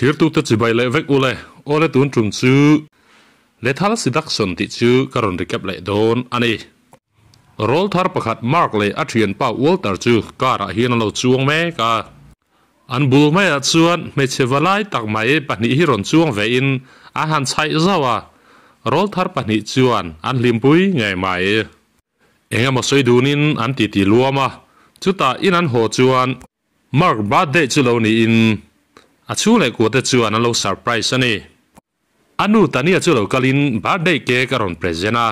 Thirtute chibai leh vek ule, awle tun tum chu Lethal Seduction tih chu ka rawn recap leh dawn a ni. Rawl thar pakhat Mark leh a thianpa Walter chu car ah hian an lo chuang mek a. An bul maiah chuan hmeichhe valai tak mai pahnih hi rawn chuang ve in an han chhaih zauh a, rawl thar pahnih chuan an hlimpui ngei mai. Eng emaw sawi dunin an titi luam a, chutah in an haw chuan Mark birthday chu lo niin a chhung leh kuate chuan an lo surprise a ni. A nu Tania chu lo kalin birthday cake a rawn present a.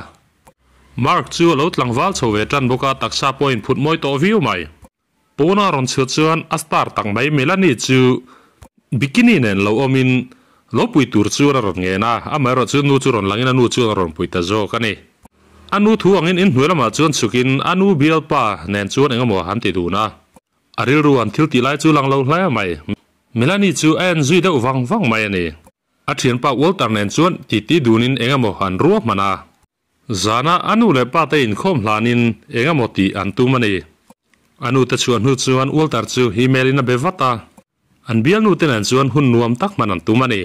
Mark chu a lo tlangval chho ve tan bawk a, taksa pawhin phut mawi tawh viau mai. Pawna a rawn chhuah chuan a star tak mai Melanie chu bikini nen lo awmin lo pui tur chuan a rawn ngen a, amaherawh chu nu chu rawn langin a nu chuan a rawn pui ta zawk a ni. A nu thu angin inhnuai lamah chuan chhukin a nu bialpa nen chuan engemaw an ti dun a. A rilru an thil tih lai chu lang lo hle mai. Melanie chu a en zui deuh vang vang mai a ni. A thianpa Walter nen chuan titi dunin eng emaw an ruah hman a. Zana a nu leh pa te inkhawm hlanin eng emaw tih an tum a ni. A nu te chhuah hnu chuan Walter chu email in a be vat a. An bialnu te nen chuan hun nuam tak hman an tum a ni.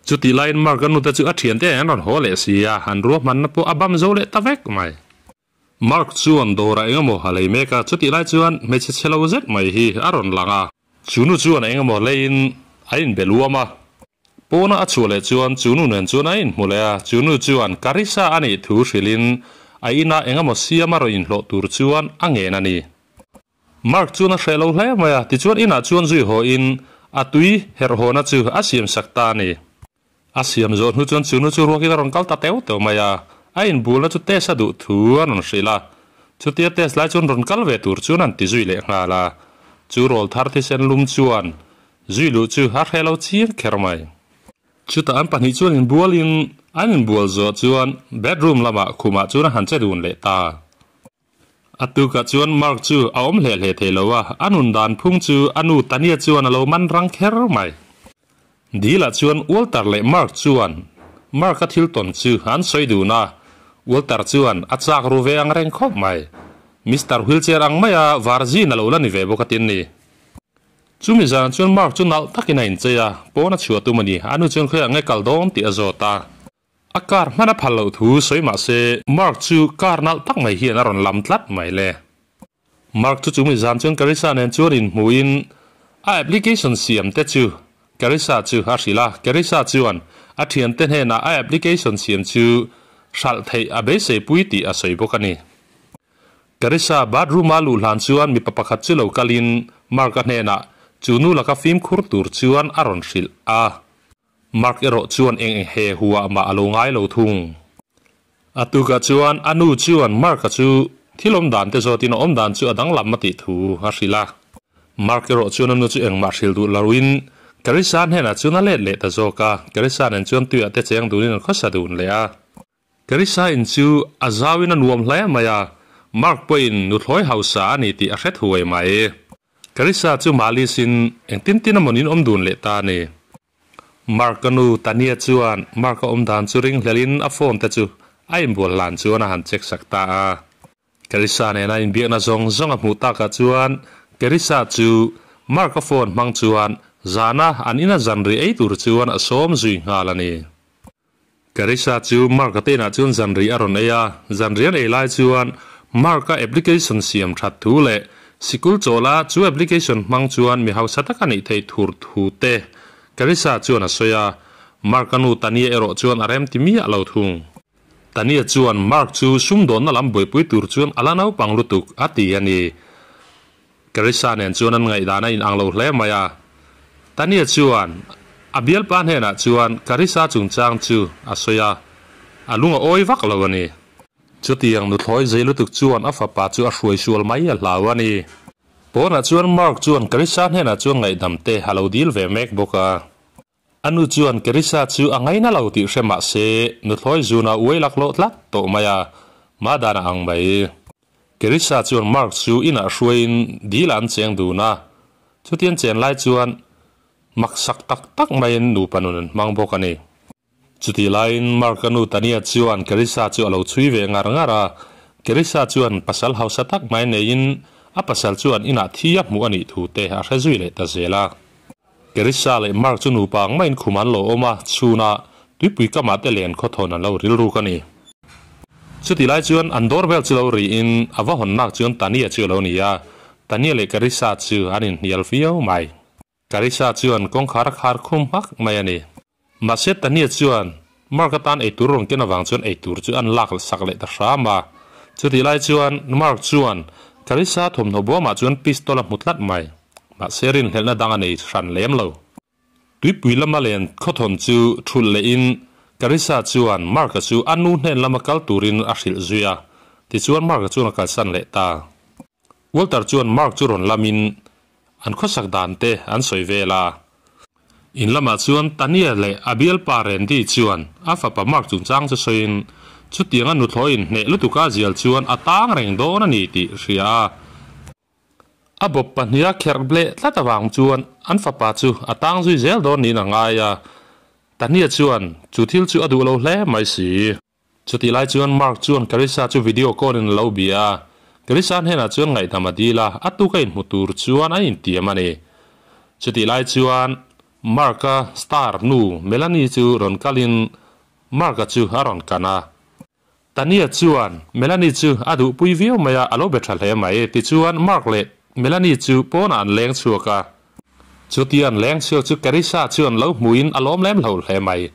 Chutih laiin Mark a nu te chu a thiante an rawn haw leh si a, an ruahmanna pawh a bam zo leh ta vek mai. Mark chuan dawrah eng emaw a lei mek a, chutih lai chuan hmeichhe chhe lo zet mai hi a rawn lang a. Chu nu chuan eng emaw leiin a inbe luam a, pawna a chhuah leh chuan chu nu nen chuan a inhmu leh a, chu nu chuan Carissa a nih thu hrilhin a inah eng emaw siam a rawn inhlawh tur chuan a ngen a ni. Mark chuan a hreh lo hle mai a, tichuan inah chuan zui hawhin a tui herhhawna chu a siamsak ta a ni. A siam zawh hnu chuan chu nu chu ruakin a rawn kal ta teuh teuh mai a, a inbulna chu test a duh thu a rawn hrilh a. Chutia test lai chuan rawn kal ve tur chuan an ti zui leh nghal a. Chu rawl thar thisen lum chuan zui luh chu a hre lo chiang kher mai. Chutah an pahnih chuan inbualin an inbual zawh chuan bedroom lamah khumah chuan a han che dun leh ta. A tukah chuan Mark chu a awm hle hle thei lo a, a nun dan phung chu a nu Tania chuan a lo man rang kher mai. Dil-ah chuan Walter leh Mark chuan Mark-a thil tawn chu an sawi dun a, Walter chuan a chak ru ve ang reng khawp mai. Mister Wheelchair ang maia Varzin a lo la ni ve bawk a tin ni. Chumi zan chuan Mark chu nalh takin a inchei a, pawn a chhuah tum a ni. A nu chuan khawiah nge kal dawn tih a zawt a. A car hman a phal loh thu sawi mah se Mark chu car nalh tak mai hian a rawn lam tlat mai le. Mark chu chumi zan chuan Carissa nen chuan inhmuhin a application siam te chu Carissa chu a hrilh a, Carissa chuan a thiante hnenah a application siam chu hralh theih a beisei pui tih a sawi bawk a ni. Carissa bathroom a luh hlan chuan mipa pakhat chu lo kalin Mark-a hnenah chu nu laka fimkhur tur chuan a rawn hrilh a. Mark erawh chuan eng eng he huah mah a lo ngai lo thung. A tukah chuan a nu chuan Mark-a chu thil awm dan te zawtin a awm dan chu a danglam a tih thu a hrilh a. Mark erawh chuan a nu chu engmah hrilh duh loin Carissa hnenah chuan a let leh ta zawk a, Carissa nen chuan tuiah te cheng dunin an khawsa dun leh a. Carissa in chu a zauin a nuam hle mai a, Mark pawhin nuthlawi hausa a ni tih a hre thuai mai. Carissa chu Malis in engtin tin amaw nin awm dun leh ta a ni. Mark-a nu Tania chuan Mark-a awm dan chu ring hlelin a phone te chu a inbual hlan chuan a han check sak ta a. Carissa nena inbiakna zawng zawng a hmuh takah chuan Carissa chu Mark-a phone hmang chuan zana an ina zanri ei tur chuan a sawm zui nghal a ni. Carissa chu Mark-a te inah chuan zanri a rawn ei a, zanri an ei lai chuan Mark-a application siam that thu leh sikul chawla chu application hmang chuan mi hausa tak a nih theih thur thu te Carissa chuan a sawi a, Mark-a nu Tania erawh chuan a rem ti miah lo thung. Tania chuan Mark chu sumdawnna lam buaipui tur chuan a la naupang lutuk a ti a ni. Carissa nen chuan an ngaihdan a inang lo hle mai a. Tania chuan a bialpa hnenah chuan Carissa chungchang chu a sawi a, a lung a awi vak lo a ni. Chutiang nuthlawi zei lutuk chuan a fapa chu a hruai sual mai a hlau a ni. Pawnah chuan Mark chuan Carissa hnenah chuan ngaihdam te a lo dil ve mek bawk a. A nu chuan Carissa chu a ngaina lo tih hre mah se nuthlawi zuna uai laklawh tlat tawh mai a, mah dan a ang mai. Carissa chuan Mark chu inah hruaiin dil ah an cheng dun a, chutian chen lai chuan maksak tak tak maiin nupa nun an hmang bawk a ni. Chutih laiin Mark-a nu Tania chuan Carissa chu a lo chhui ve ngar ngar a, Carissa chuan pasal hausa tak mai neiin a pasal chuan inah thi a hmuh a nih thu te a hre zui leh ta zel a. Carissa leh Mark chu nupa ang maiin khum an lo awm a, chhunah tuipui kamah te len khawthawn an lo rilruk a ni. Chutih lai chuan an doorbell chu lo riin a va hawn nak chuan Tania chu a lo ni a, Tania leh Carissa chu an inhnial viau mai. Carissa chuan kawngkhar a khar khum hmak mai a ni. Mahse Tania chuan Mark atan eitur rawn ken avang chuan eitur chu an lak sak leh ta hram a. Chutih lai chuan Mark chuan Carissa thawmhnaw bawmah chuan pistol a hmu tlat mai. Mahse rinhlelhna dang a nei hran lem lo. Tuipui lama len khawthawn chu thulh lehin Carissa chuan Mark-a chu a nu hnen lama kal turin a hrilh zui a. Tichuan Mark-a chuan a kalsan leh ta. Walter chuan Mark chu rawn lamin an khawsak dan te an sawi vel a. In lamah chuan Tania leh a bialpa Randy chuan a fapa Mark chungchang chu sawiin chutianga nuthlawiin hneh lutuka zial chuan a tang reng dawn a ni tih hria a. A bawp pahniha kherh bleh tlat avang chuan an fapa chu a tang zui zel dawn niin a ngai a. Tania chuan chu thil chu a duh lo hle mai si. Chutih lai chuan Mark chuan Carissa chu video call in a lo bia a, Carissa hnenah chuan ngaihdam a dil a, a tuk a inhmu tur chuan an intiam a ni. Chutih lai chuan Mark-a star nu Melanie chu rawn kalin Mark-a chu a rawn kan a. Tania chuan Melanie chu a duhpui viau mai a, a lo be tha hle mai. Tichuan Mark leh Melanie chu pawnah an leng chhuak a. Chutia an leng chhuak chu Carissa chuan lo hmuin a lawm lem lo hle mai.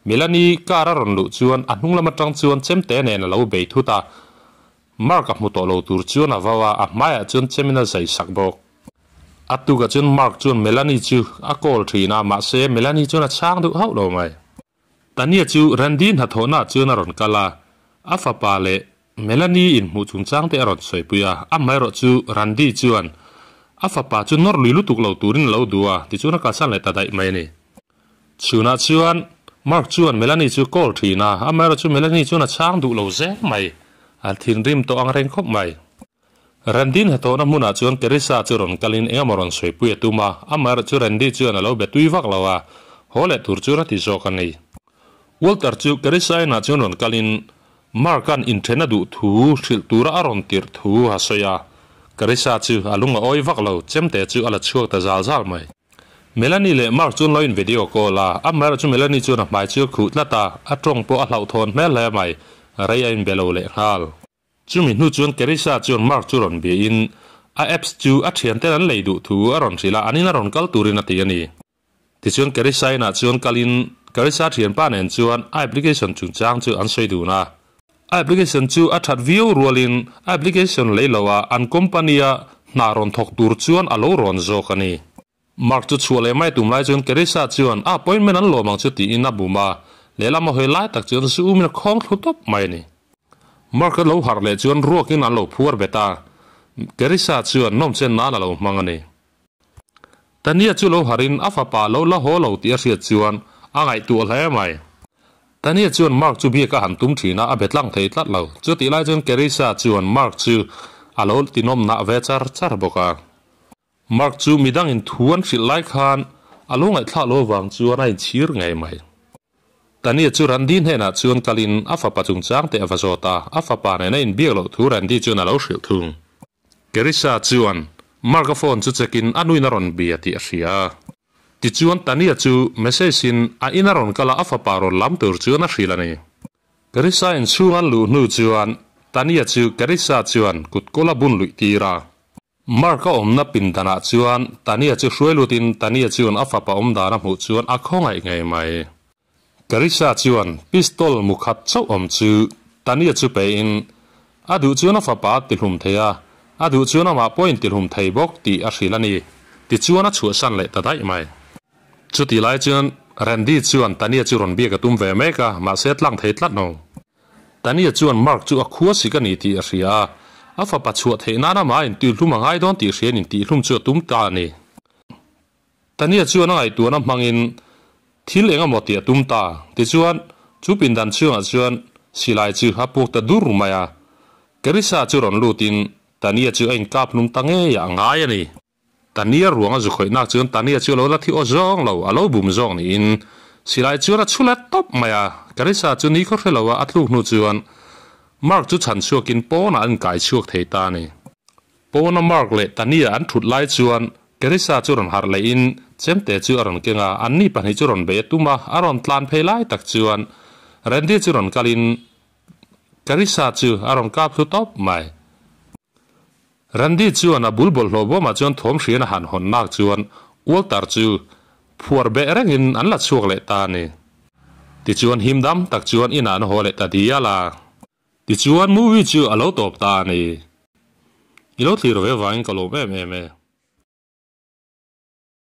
Melanie car a rawn luh chuan a hnung lam atang chuan chemte nen a lo bei thut a. Mark a hmu tawh lo tur chuan a vau a, a hmaiah chuan chemin a zai sak bawk. A tukah chuan Mark chuan Melanie chu a call thin a, mahse Melanie chuan a chhang duh hauh lo mai. Tania chu Randy hnathawhnaah chuan a rawn kal a, a fapa leh Melanie inhmuh chungchang te a rawn sawipui a, amaherawh chu Randy chuan a fapa chu nawr lui lutuk lo turin a lo duh a, tichuan a kalsan leh ta daih mai a ni. Chhunah chuan Mark chuan Melanie chu call thin a, amaherawh chu Melanie chuan a chhang duh lo zel mai, a thinrim tawh ang reng khawp mai. Randy hnathawhna hmunah chuan Teresa chu rawn kalin eng emaw rawn sawipui a tum a, amaherawh chu Randy chuan a lo be tui vak lo a, haw leh tur chuan a ti zawk a ni. Walter chu Teresa inah chuan rawn kalin Mark-a'n inthen a duh thu hrilh tura a rawn tirh thu a sawi a, Teresa chu a lung a awi vak lo, chemte chu a la chhuak ta zal zal mai. Melanie leh Mark chuan lo in video call a, amaherawh chu Melanie chuan a hmai chu a khuh tlat a, a tawng pawh a hlauhthawn hmel hle mai, rei a inbe lo lehnghal. Chumi hnu chuan Carissa chuan Mark chu rawn biain a apps chu a thianten an lei duh thu a rawn hrilh a, an in a rawn kal turin a ti a ni. Tichuan Carissa inah chuan kalin Carissa thianpa nen chuan a application chungchang chu an sawi dun a. A application chu a that viau rualin a application lei loha an company-a hna rawn thawk tur chuan a lo rawn zawk a ni. Mark chu chhuah leh mai tum lai chuan Carissa chuan a appointment an lawm ang chu tiin a bum a, lehlam a hawi lai tak chuan zu umin a khawng thlu tawp mai a ni. Mark a lo harh leh chuan ruakin an lo phuar bet a, Carissa chuan nawmchen nan a lo hmang a ni. Tania chu lo harhin a fapa lo la haw lo tih a hriat chuan a ngaihtuah hle mai. Tania chuan Mark chu biak a han tum thin a, a be tlang thei tlat lo. Chutih lai chuan Carissa chuan Mark chu a lo tinawmnah ve char char bawk a. Mark chu midangin thu an hrilh lai khan a lo ngaihthlak lo avang chuan a inchhir ngei mai. Tania chu Randy hnenah chuan kalin a fapa chungchang te a va zawt a, a fapa nen a inbiak loh thu Randy chuan a lo hrilh thung. Carissa chuan Mark-a phone chu check-in a nuin a rawn bia tih a hria a. Tichuan Tania chu message-in a in a rawn kal a, a fapa rawn lam tur chuan a hrilh a ni. Carissa inchhung an luh hnu chuan Tania chu Carissa chuan kut kawl a bun luih tir a. Mark a awmna pindanah chuan Tania chu hruai lutin Tania chuan a fapa awm dan a hmuh chuan a khawngaih ngei mai. Carissa chuan pistol mu khat chauh awm chu Tania chu pein a duh chuan a fapa a tihlum thei a, a duh chuan amah pawh a intihlum thei bawk tih a hrilh a ni. Tichuan a chhuahsan leh ta daih mai. Chutih lai chuan Randy chuan Tania chu rawn biak a tum ve mek a, mahse a tlang thei tlat lo. Tania chuan Mark chu a khua sik a ni tih a hria a, a fapa chhuah theih nan amah intihlum a ngai dawn tih hriain intihlum chu a tum ta a ni. Tania chuan a ngaihtuahna hmangin thil eng emaw tih a tum ta. Tichuan, chu pindan chhungah chuan silai chu a puk ta dur mai a. Carissa chu rawn lutin Tania chu a inkap hlum ta ngei a ngai a ni. Tania ruang a zu khawih nak chuan Tania chu a lo la thi aw zawng lo, a lo bum zawng niin silai chuan a chhu let tawp mai a. Carissa chu ni khaw hre lo a, a tluk hnu chuan Mark chu chhan chhuakin pawnah an inkai chhuak thei ta a ni. Pawna Mark leh Tania an thut lai chuan Carissa chu rawn harh lehin Chemte chu a rawn keng a, anni pahnih chu rawn bei a tum a, a rawn tlan phei lai tak chuan Randy chu rawn kalin Carissa chu a rawn kap thlu tawp mai. Randy chuan a bul bawlhhlawh bawmah chuan thawm hrian a han hawn nak chuan Walter chu phuar beh rengin an la chhuak leh ta a ni. Tichuan him dam tak chuan inah an haw leh ta dial a. Tichuan movie chu a lo tawp ta a ni. I lo thlir ve vangin ka lawm em em e.